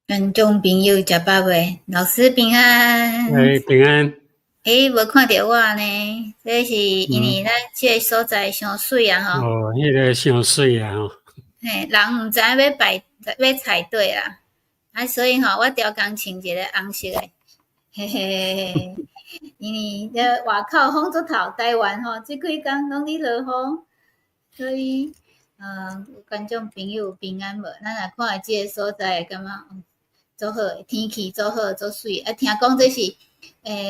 觀眾朋友食飽未？老師平安。欸，平安。欸，無看著我呢？這是因為咱這个所在傷媠啊吼。哦，彼个傷媠啊吼。嘿，人毋知影欲排欲排隊啦，啊，所以吼，我刁工穿一个紅色的，嘿嘿嘿嘿。因為這外口風足透，台灣吼，這幾工攏咧落雨，所以，觀眾朋友平安無？咱若看這个所在，感覺足好的，天氣足好，足媠。啊，聽講這是，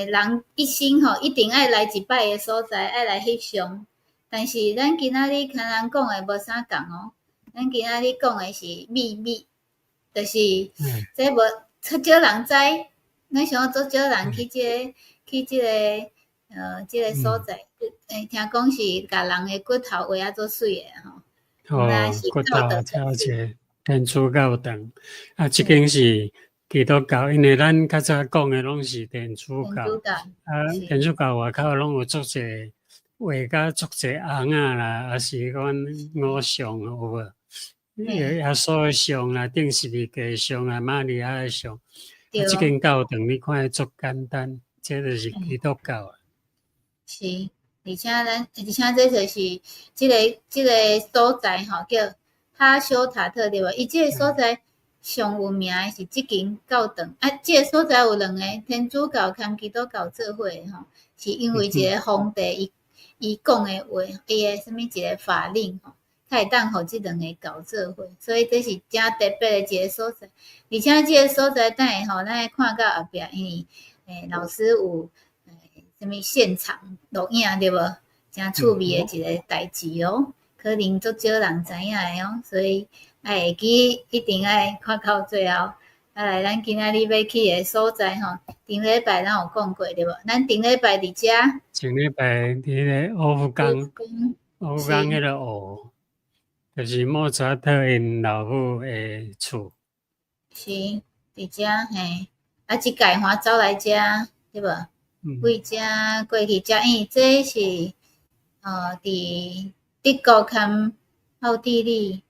人一生吼一定愛來一擺的所在，愛來翕相。但是咱今仔日共人講的無啥仝哦，咱今仔日講的是秘密，就是這無較少人知。咱想足少人去這个去這个這个所在，聽講是共人的骨頭畫啊足媠的吼。哦，骨頭這一个天主教堂，啊，這間是基督教，因為咱較早講的攏是天主教，啊，天主教外口攏有足濟畫甲足濟尪仔啦，抑是講偶像有無？耶穌的像啦，釘十字架像啊，瑪利亞的像。啊，這間教堂你看足簡單，這就是基督教啊。是，而且這就是這个所在吼，叫哈修塔特對無？伊這个所在上有名的是這間教堂，啊，這个所在有兩个天主教兼基督教做伙的吼，是因為一个皇帝伊講的話，伊的啥物一个法令吼，才會當予這兩個教做伙，所以這是誠特別的一个所在。而且這个所在等下吼，咱會看到後壁，因為老師有啥物現場錄影對無？誠趣味的一个代誌哦，可能足少人知影的哦，所以愛會記一定愛看到最後。啊來，咱今仔日欲去的所在吼，頂禮拜咱有講過對無？咱頂禮拜佇遮。上禮拜佇彼個沃夫岡，沃夫岡彼个湖，就是莫扎特𪜶老母的厝。是，佇遮嘿，啊，這屆還走來遮，對無？為遮過去遮，因為這是佇德國兼奧地利。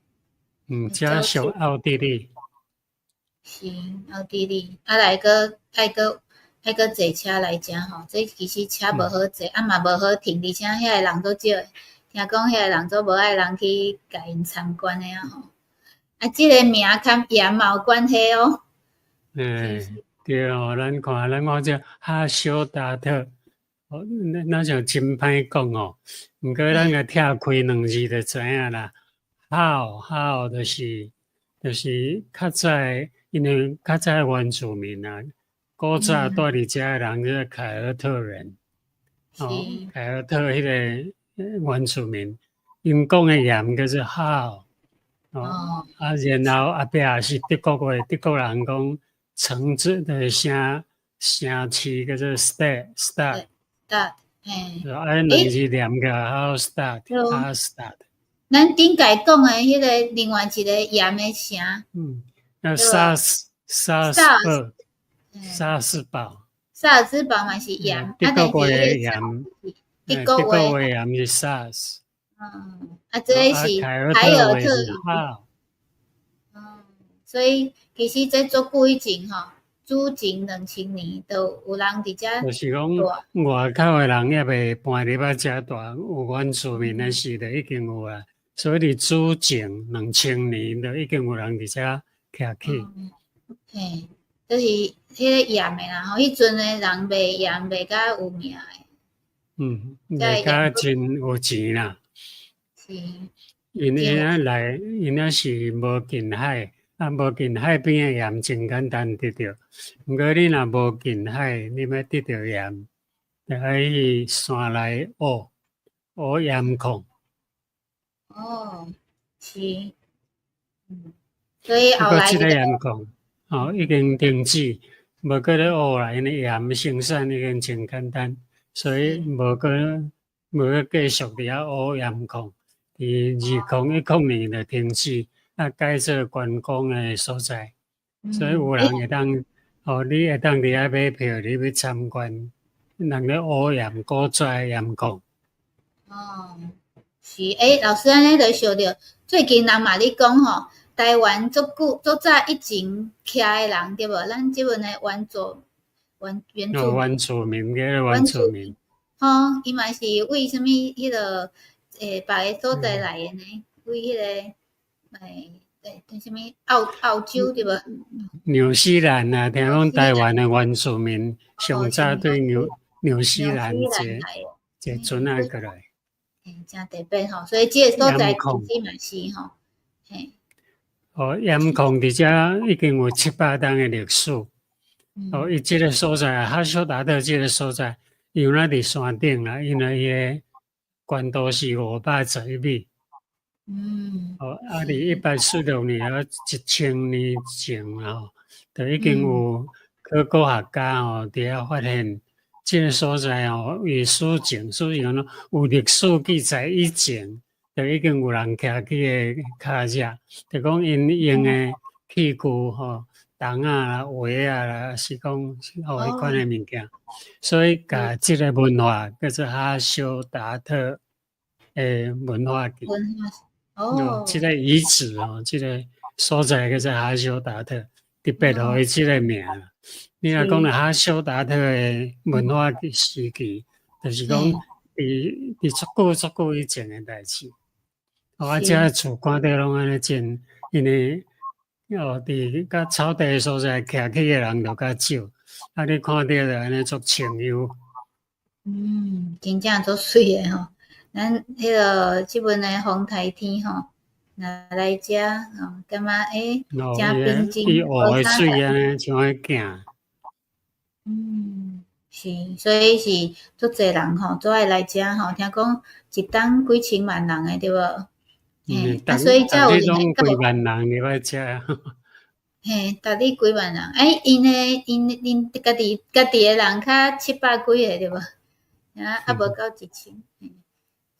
嗯，遮屬奧地利。是奧地利，啊來閣愛閣愛閣坐車來遮吼，這其實車無好坐，啊嘛無好停，而且遐个人足少的，聽講遐个人足無愛人去共𪜶參觀的啊吼。啊，這个名兼鹽嘛有關係哦。欸，對哦，咱看這哈修達特，哦，那像真歹講哦。毋過咱共拆開兩字就知影啦。好好就是較早，因為較早原住民啊，古早蹛佇遮的人叫做凱爾特人，哦，凱爾特彼個原住民，𪜶講的鹽叫做好，哦，啊，然後後壁是德國話，德國人講城鎮的城城市叫做 Stadt，Stadt，嘿，啊，兩字連起來 Hallstatt，Hallstatt。咱頂屆講的彼个另外一個鹽的城，嗯，那薩斯堡，薩斯堡，薩爾茲堡嘛是鹽，德國話的鹽，德國話的鹽是 Salz。嗯，啊，這個是凱爾特語。嗯，所以其實這足久以前吼，主前2000年，就有人佇遮。就是講外口的人猶未搬入來遮蹛，有原住民的時就已經有啊。所以佇主前兩千年就已經有人佇遮徛起。嘿，就是彼个鹽的啦吼，彼陣的人賣鹽賣甲有名的。嗯，賣甲真有錢啦。是。𪜶遐來，𪜶遐是無近海，啊，無近海邊的鹽真簡單得著。毋過你若無近海，你欲得著鹽，就愛去山內挖挖鹽礦。哦，是，所以後來這個鹽礦，哦，已經停止，無閣咧挖啦，因為鹽生產已經真簡單，所以無閣繼續佇遐挖鹽礦。佇2010年就停止，啊，改做觀光的所在，所以有人會當，哦，你會當佇遐買票入去參觀，人咧挖鹽古早的鹽礦。哦，是，欸，老師按呢就想著，最近人嘛咧講吼，台灣足久足早以前徛的人對無？咱這陣的原住原住民嘅原住民，吼，伊嘛是為啥物彼個別个所在來的呢？為彼個啥物澳洲對無？紐西蘭啊，聽講台灣的原住民上早對紐西蘭坐坐船仔過來。欸，誠特別吼，所以這个所在其實嘛是吼，嘿。哦，鹽礦佇遮已經有700冬的歷史。哦，伊這个所在，哈修達特這个所在，因為佇山頂啦，因為伊的懸度是511米。哦，啊，佇146年啊，1000年前吼，就已經有考古學家吼佇遐發現這个所在吼，伊史前史前有歷史記載以前，就已經有人徛起的跤跡，就講𪜶用的器具吼，銅仔啦、鞋仔啦，是講吼彼款的物件，所以共這个文化叫做哈修達特的文化。文化哦，這个遺址哦，這个所在叫做哈修達特，特別予伊這个名。你若講到哈修達特的文化時期，就是講佇足久足久以前的代誌。哦，啊，這厝看著攏按呢真，因為哦，佇較草地的所在徛起的人就較少，啊，你看著就按呢足清幽。嗯，真正足媠的吼。咱彼个這陣的風台天吼，若來遮吼，感覺欸，誠平靜。伊湖的水按呢像咧鏡。嗯，是，所以是足濟人吼，都愛來遮吼。聽講一冬幾千萬人的對無？嘿，啊，所以才有攏幾萬人入來遮。嘿，逐日幾萬人，欸，𪜶的𪜶𪜶家己的人較七百幾个對無？啊，猶無到1000。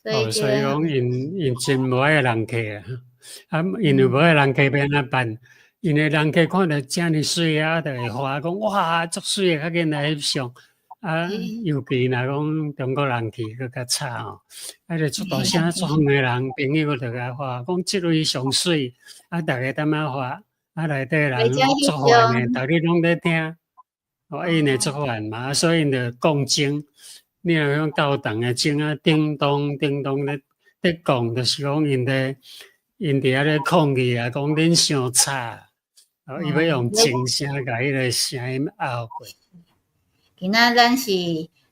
哦，所以講𪜶真無愛人客啊，啊，因為無愛人客欲按怎辦？因為人客看著遮爾媠啊，就會話講哇，足媠的，較緊來翕相。啊，尤其若講中國人去，閣較慘吼。啊，就足大聲足遠的人朋友就共話講，這位上媠，啊，逐个踮遐話，啊，內底人足煩的，逐日攏咧聽。哦，𪜶會足煩嘛，所以𪜶就降鐘。你若講教堂的鐘啊，叮咚叮咚咧講，就是講𪜶佇遐咧抗議啊，講恁傷吵。哦，伊欲用鐘聲共彼个聲音壓過。今仔咱是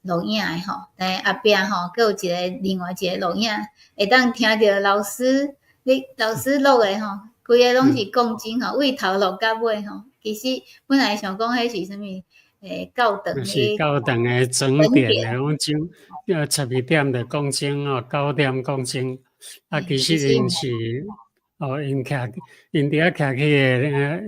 錄影的吼，但後壁吼，閣有一个另外一个錄影，會當聽著老師你老師錄的吼，規个攏是講鐘吼，對頭錄到尾吼。其實本來想講彼是啥物教堂是教堂的鐘點的，講鐘，12點就講鐘哦，9點講鐘。啊，其實𪜶是哦，𪜶佇遐徛起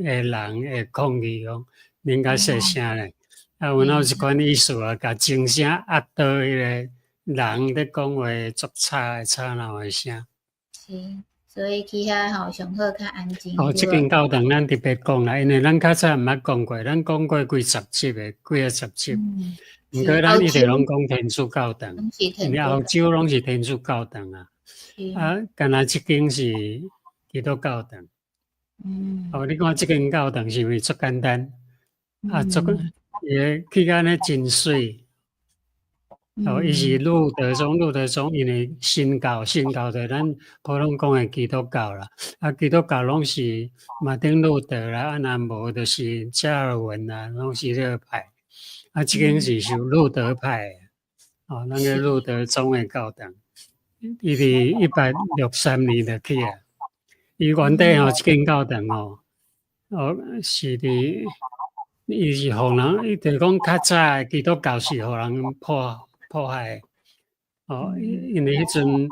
的人會抗議講，恁較細聲咧。啊，有哪有這款意思啊？共鐘聲壓倒彼个人咧講話足吵的吵鬧的聲。是，所以去遐吼上好較安靜。哦，這間教堂咱特別講啦，因為咱較早毋捌講過，咱講過幾十集的，幾仔十集。毋過咱一直攏講天主教堂，因為歐洲攏是天主教堂啊。啊，干焦這間是基督教堂。哦，你看這間教堂是毋是足簡單？啊，足伊个起甲按呢真媠。哦，伊是路德宗，路德宗因為新教，新教就咱普通講的基督教啦。啊，基督教攏是馬丁路德啦，啊，若無就是加爾文啊，攏是這個派。啊，這間是屬路德派的，哦，咱個路德宗的教堂，伊佇163年就起啊。伊原底吼，這間教堂吼，哦，是佇，伊是予人，伊就是講較早的基督教是予人破壞，哦，因為彼陣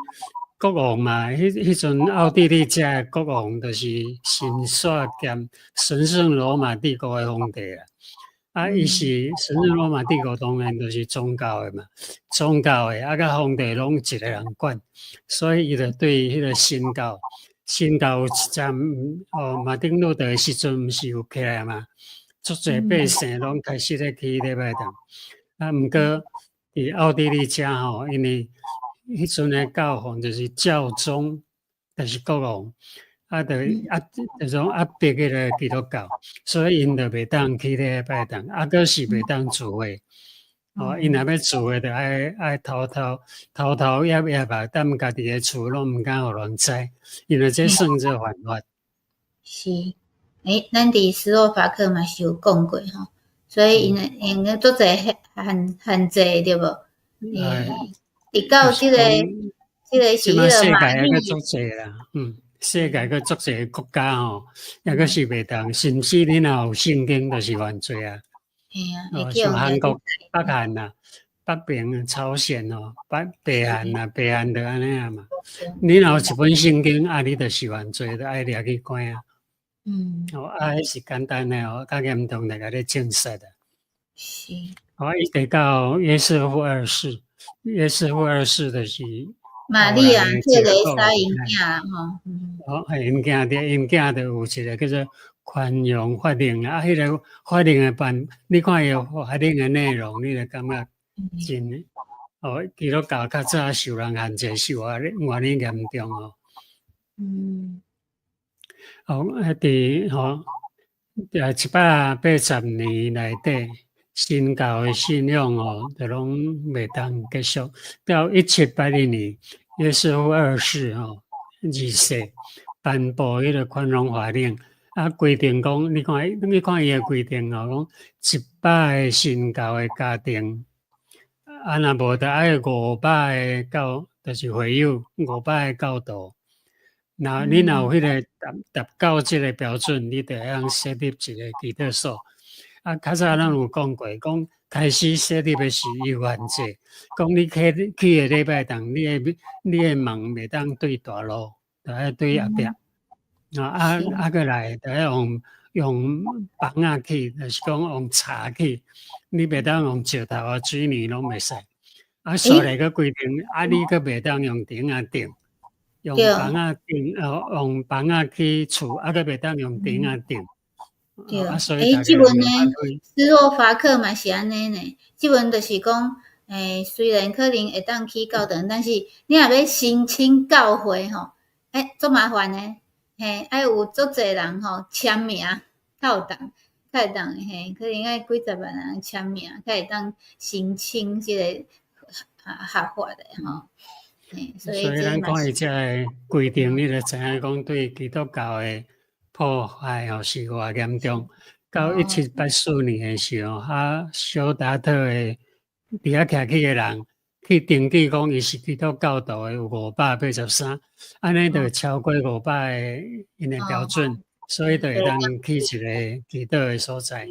國王嘛，彼陣奧地利遮的國王就是神聖兼神聖羅馬帝國的皇帝啊。啊，伊是神聖羅馬帝國當然就是宗教的嘛，宗教的啊，佮皇帝攏一个人管，所以伊就對彼個新教，新教有一陣哦，馬丁路德的時陣毋是有起來嘛，足濟百姓攏開始咧去禮拜堂，啊，毋過佇奧地利遮吼，因為彼陣的教皇就是教宗，就是國王，啊，就壓就種壓迫彼个基督教，所以𪜶就袂當起禮拜堂，啊，閣是袂當聚會。哦，𪜶若欲聚會，就愛偷偷偷偷掖掖啊，踮家己的厝攏毋敢予人知，因為這算做犯法。是，欸，咱佇斯洛伐克嘛是有講過吼，所以𪜶用個足濟限制對無？欸，直到這個是彼個世界閣足濟啦，世界閣足濟國家吼，抑閣是袂當，甚至你若有聖經，就是犯罪啊。嘿啊，像韓國、北韓啊、北邊朝鮮哦、北韓啊、北韓就按呢啊嘛。你若有一本聖經，啊，你就是犯罪，就愛掠去關啊。哦，啊，彼是簡單的哦，較嚴重就共你槍殺啊。哦，一直到約瑟夫二世，約瑟夫二世就是瑪利亞特蕾莎𪜶囝吼。哦，係𪜶囝對，𪜶囝就有一個叫做寬容法令啊，彼個法令的辦，你看伊法令的內容，你就感覺真哦，基督教較早受人限制，受偌偌爾嚴重哦。哦，佇吼，780年內底，新教的信仰哦，就攏袂當繼續。到1781年，約瑟夫二世吼二世頒布彼個寬容法令，啊，規定講，你看伊的規定哦，講100個新教的家庭，啊，若無就愛500個教，就是會友500個教徒。若你若有彼個達到這個標準，你就會當設立一個祈禱所。啊，較早咱有講過，講開始設立的時有限制，講你去的禮拜堂，你的門袂當對大路，就愛對後壁。啊，閣來，就愛用枋仔起，就是講用柴起，你袂當用石頭啊、水泥攏袂使。啊，煞來閣規定，啊，你閣袂當用頂仔頂，用枋仔頂，哦，用枋仔起厝，啊，閣袂當用頂仔頂。對，欸，這陣呢，斯洛伐克嘛是按呢呢，這陣就是講，欸，雖然可能會當起教堂，但是你若欲申請教會吼，欸，足麻煩的，嘿，愛有足濟人吼簽名，才有當，才會當，嘿，可能愛幾十萬人簽名，才會當申請這個合法的吼。所以咱看伊這个規定，你就知影講對基督教的破壞吼是偌嚴重。到1784年的時候，哈小達特的佇遐徛起的人去登記講伊是基督教徒的有583，按呢就超過500个𪜶的標準，所以就會當起一個祈禱的所在。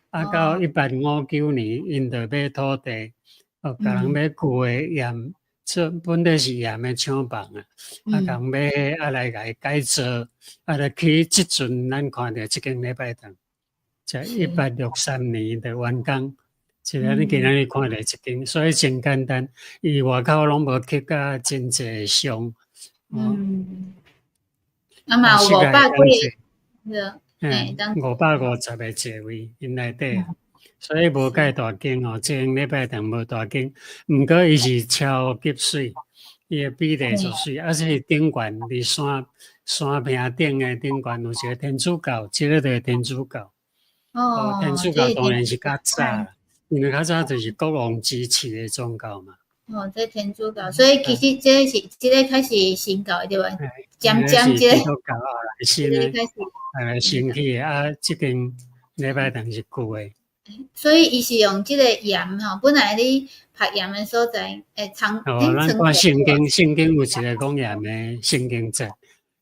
啊，到1859年，𪜶就買土地，哦，共人買舊的鹽，這本來是鹽的廠房啊，啊，共買啊來共伊改造，啊，來起這陣咱看著這間禮拜堂，在1863年就完工，這個你今仔日看著這間，所以真簡單，伊外口攏無刻甲真濟像。啊嘛有500幾個，550個座位𪜶內底，所以無蓋大間哦，這間禮拜堂無大間，毋過伊是超級媠，伊的比例足媠，啊是頂懸佇山坪頂的頂懸有一個天主教，這個就是天主教。哦，天主教當然是較早，因為較早就是國王支持的宗教嘛。哦，這天主教，所以其實這是這個開始新教對吧？漸漸這個基督教後來新的，新起的啊，這間禮拜堂是舊的。所以伊是用這個鹽吼，本來你曝鹽的所在，會藏。哦，咱看聖經，聖經有一個講鹽的聖經節，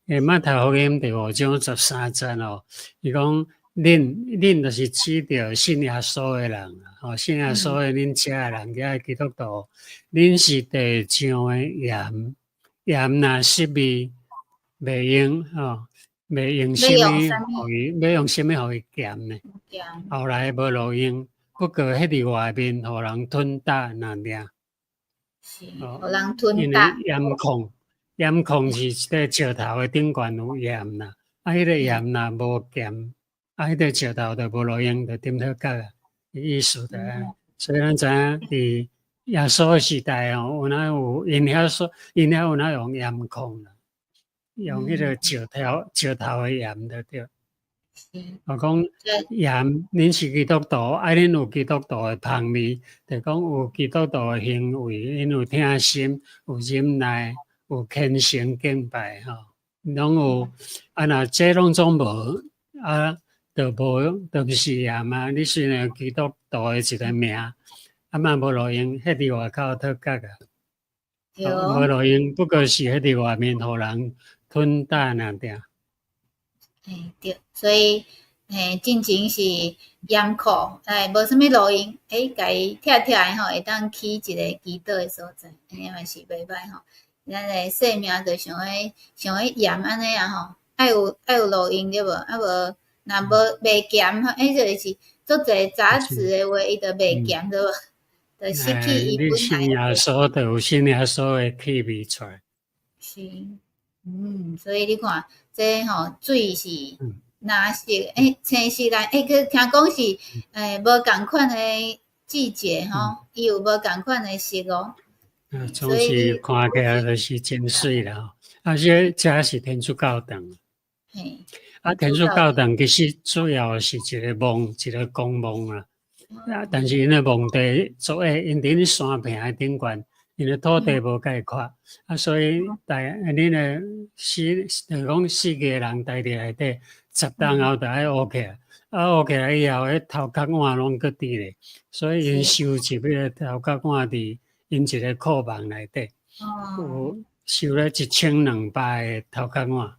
馬太福音第5章13節哦，伊講恁就是指著信耶穌的人，吼，信耶穌的恁遮的人，遮基督徒，恁是地上的鹽，鹽若失味，袂用吼，袂用啥物，予伊，欲用啥物予伊鹹呢？後來無路用，不過彼佇外面，予人吞踏若爾。是，予人吞踏。因為鹽礦，鹽礦是一個石頭的頂懸有鹽啦，啊，彼個鹽若無鹹，啊，彼個石頭就無路用，就沉落海啊。意思就按呢，所以咱知影佇耶穌的時代哦，有哪有𪜶遐說，𪜶遐有哪用鹽礦啦？用彼個石頭的鹽就對。我講鹽，恁是基督徒，愛恁有基督徒的芳味，就講有基督徒的行為，恁有疼心，有忍耐，有虔誠敬拜吼，攏有。啊，若這攏總無，啊，就無，就毋是鹽啊。你雖然有基督徒的一個名，啊嘛無路用，彼佇外口討角啊。無路用，不過是彼佇外面予人吞啖爾爾。嘿，對，所以嘿，進前是鹽庫，哎，無啥物路用，欸，共伊拆拆的吼，會當起一個祈禱的所在，按呢嘛是袂䆀吼。咱的生命就像彼像彼鹽按呢啊吼，愛有路用對無？啊無，若無袂鹹吼，欸，就是足濟雜質的話，伊就袂鹹對無？就失去伊本來。你信耶穌，就有信耶穌的氣味出來。是，所以你看，這吼水是藍色，欸，青色來，欸，閣聽講是，欸，無仝款的季節吼，伊有無仝款的色哦。總是看起來就是真媠啦。啊，這是天主教堂。啊，天主教堂其實主要是一個墓，一個公墓啦。啊，但是𪜶的墓地做會，𪜶佇咧山坪的頂懸，𪜶的土地無蓋闊，啊，所以大恁的死，就是講死去的人待佇內底，10冬後就愛挖起來，啊，挖起來以後，彼頭殼碗攏閣佇咧，所以𪜶收集彼個頭殼碗佇𪜶一個庫房內底，有收了1200個頭殼碗。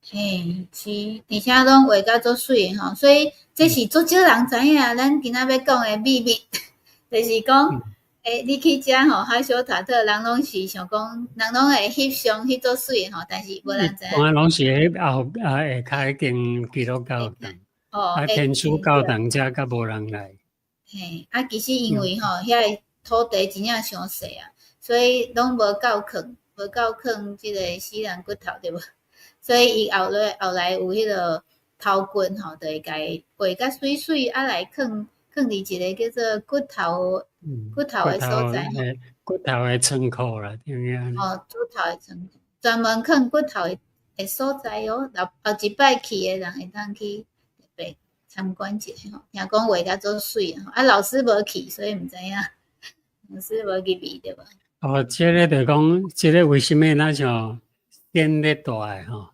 嘿，是，而且攏畫甲足媠吼，所以這是足少人知影。咱今仔欲講的秘密，就是講，欸，你去遮吼，哈修塔特，人攏是想講，人攏會翕相翕足媠吼，但是無人知影。我攏是彼後啊下跤彼間基督教堂，啊天主教堂遮較無人來。嘿，啊，其實因為吼，遐個土地真正傷細啊，所以攏無夠囥，無夠囥這個死人骨頭對無？所以伊後來有彼個頭骨吼，就會共伊畫甲媠媠，啊來囥囥佇一個叫做骨頭的所在。骨頭的倉庫啦，對毋？哦，骨頭的倉庫，專門囥骨頭的所在哦。後一擺去的人會當去特別參觀一下吼，聽講畫甲足媠吼，啊老師無去，所以毋知影，老師無入去對無？哦，這个就講，這个為啥物若像仙咧大的吼？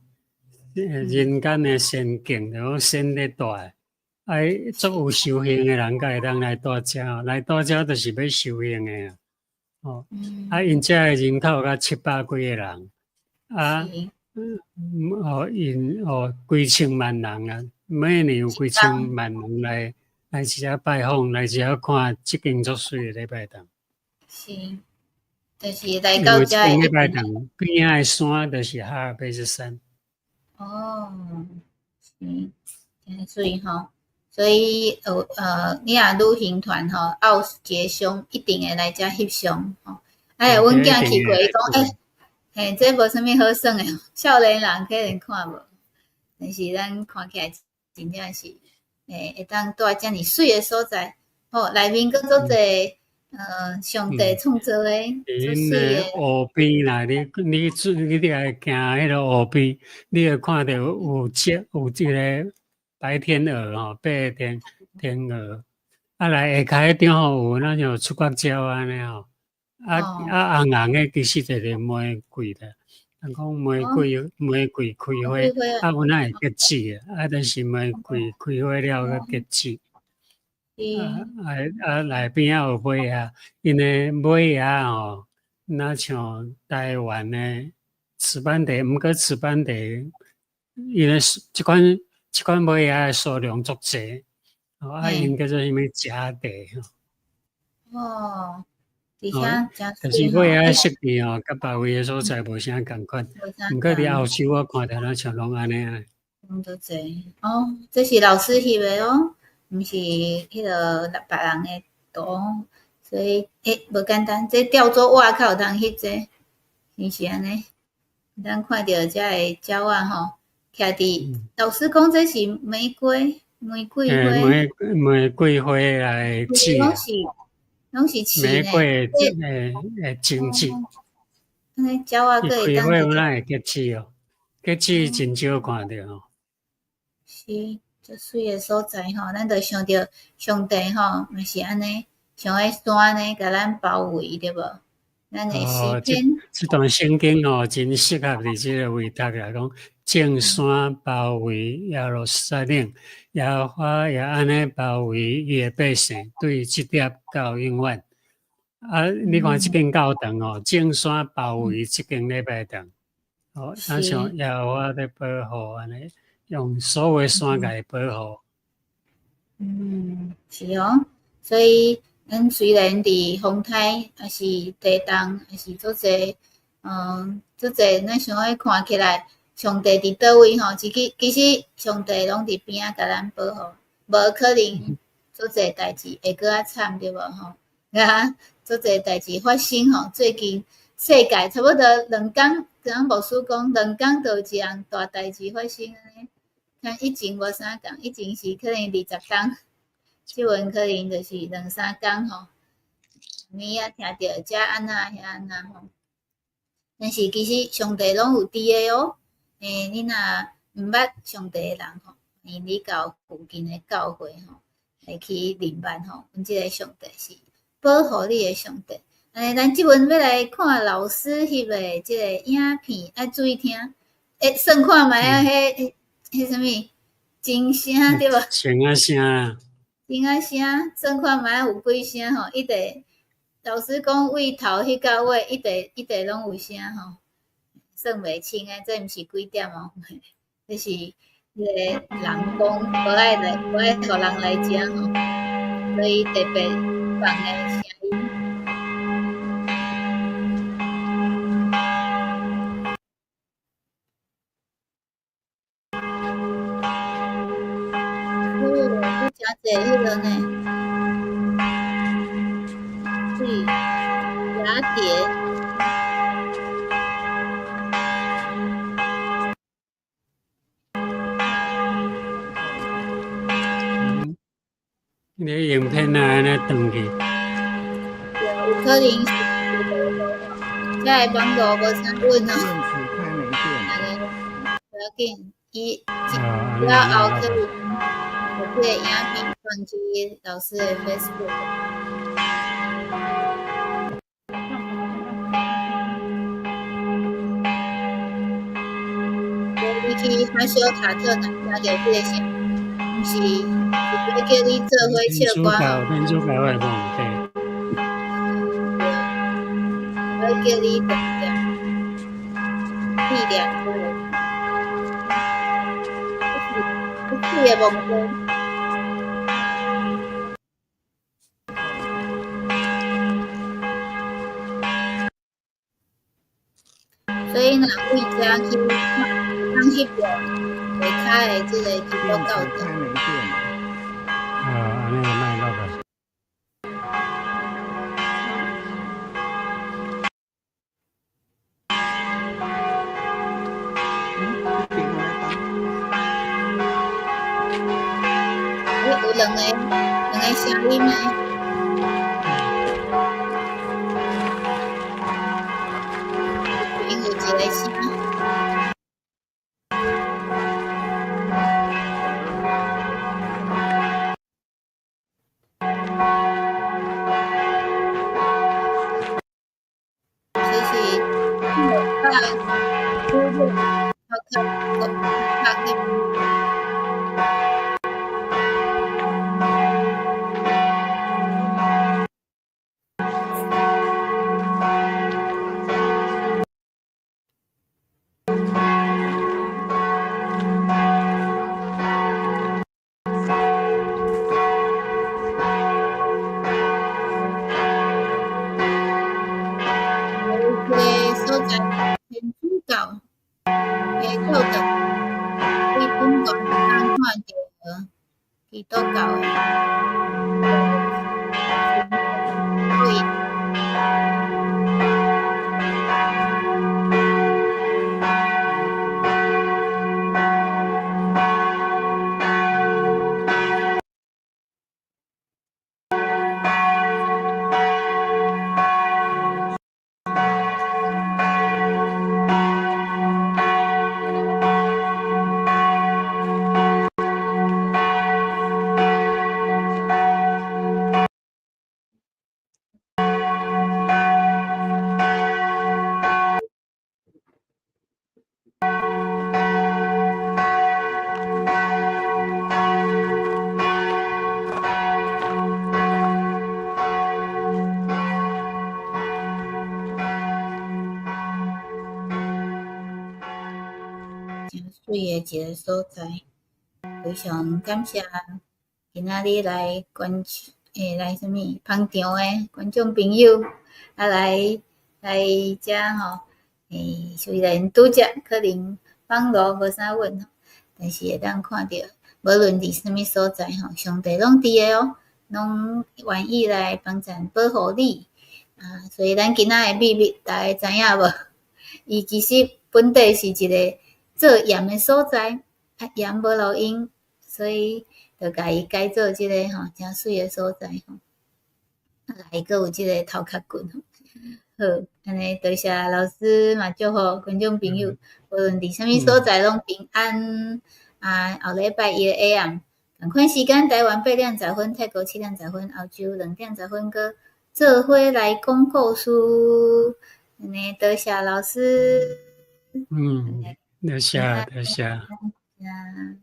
人間的仙境，就講仙咧大的，愛足有修行的人才會當來蹛遮，來蹛遮就是欲修行的啊。哦，啊，𪜶遮的人口才700幾個人，啊，哦，𪜶哦幾千萬人啊，每年有幾千萬人來遮拜訪，來遮看這間足媠的禮拜堂。是，就是來到遮禮拜堂邊仔的山就是哈爾卑斯山。哦，是，真媠吼，所以你若旅行團吼，奧傑松一定會來遮翕相吼。哎，阮囝去過，伊講欸，嘿，這無啥物好耍的，少年人可能看無，但是咱看起來真正是，欸，會當蹛遮爾媠的所在，吼，內面閣足濟，上帝創造的，足媠的。湖邊啦，你愛行彼个湖邊，你會看著有這个白天鵝吼，白天鵝，啊來下跤彼張吼有若像出國鳥按呢吼，啊啊紅紅的其實就是玫瑰啦，人講玫瑰開花，啊有哪會結籽啊，就是玫瑰開花了閣結籽。啊啊啊！內邊仔有馬仔，𪜶的馬仔吼，若像台灣的赤斑蝶，毋過赤斑蝶，𪜶的這款馬仔的數量足濟，啊，𪜶叫做啥物賈蝶吼。哦，而且但是馬仔設計吼，佮別位的所在無啥仝款，毋過佇歐洲我看著若像攏按呢啊。攏足濟哦，這是老師翕的哦。毋是彼个別人的圖，所以欸無簡單。這吊桌外口有通翕這，是毋是按呢？咱看著遮个鳥仔吼，徛佇老師講這是玫瑰花。玫瑰花來籽攏是攏是刺玫瑰的種子。按呢鳥仔閣會當開花有哪會結籽哦？國際真少看著吼。是，足媠的所在吼，咱就想著上帝吼，嘛是按呢，像彼山呢，共咱包圍，對無？咱的詩篇。這段聖經吼，真適合佇這个位讀來講，眾山包圍耶路撒冷，耶和華也按呢包圍伊的百姓，對這粒到永遠。啊，你看這間教堂哦，眾山包圍這間禮拜堂，哦，親像耶和華咧保護按呢，用所有的山共伊保護。嗯，是哦，所以咱雖然佇風颱，抑是地動，抑是足濟，足濟，咱想欲看起來，上帝佇佗位吼？其實上帝攏佇邊仔共咱保護，無可能足濟代誌會閣較慘，對無吼？啊，足濟代誌發生吼，最近世界差不多2工，剛牧師講2工就有一項大代誌發生按呢。看以前無啥仝，以前是可能20工，這陣可能就是兩三工吼。暝仔聽著這按怎遐按怎吼。但是其實上帝攏有佇个哦。你若毋捌上帝的人吼，你到附近的教會吼，來去認捌吼，阮這个上帝是保護你的上帝。按呢，咱這陣欲來看老師翕的這个影片，愛注意聽。算看覓啊？彼啥物鐘聲對無？鐘仔聲。鐘仔聲，算看覓有幾聲吼？一直老師講對頭翕到尾，一直一直攏有聲吼，算袂清的，這毋是幾點哦？這是彼个人講無愛來，無愛予人來遮吼，所以特別放的聲音。哦，真濟彼个呢，對，芽蝶。你影片啊，按呢轉去。對，有可能是這个網路無啥穩哦。電池快沒電。按呢，無要緊，伊了後可以把這个影片放去老師的 Facebook。你去哈修塔特若聽著這个聲，毋是是欲叫你做伙唱歌吼。天主教的問題。對，欲叫你定定紀念這个。這是個夢所以，若對遮去看，通翕著下跤的這个基督教堂。啊，按呢就莫錄啊。有兩個聲音呢。這邊有一个聲。這是這个所在天主教的教堂，對本國通看著基督教的。媠的一个所在。非常感謝今仔日來觀來啥物捧場的觀眾朋友，啊來來遮吼，雖然拄則可能網路無啥穩，但是會當看著，無論佇啥物所在吼，上帝攏佇个哦，攏願意來幫贊保護你。啊，所以咱今仔的秘密，大家知影無？伊其實本底是一个做鹽的所在，啊鹽無路用，所以就共伊改做這个吼，誠媠的所在吼。啊，來閣有這个頭殼骨吼。好，按呢多謝老師嘛，祝福觀眾朋友，無論佇啥物所在攏平安。啊，後禮拜一的下暗，仝款時間，台灣8點10分，泰國7點10分，歐洲2點10分，閣做伙來講故事。按呢多謝老師。嗯，多謝多謝。謝。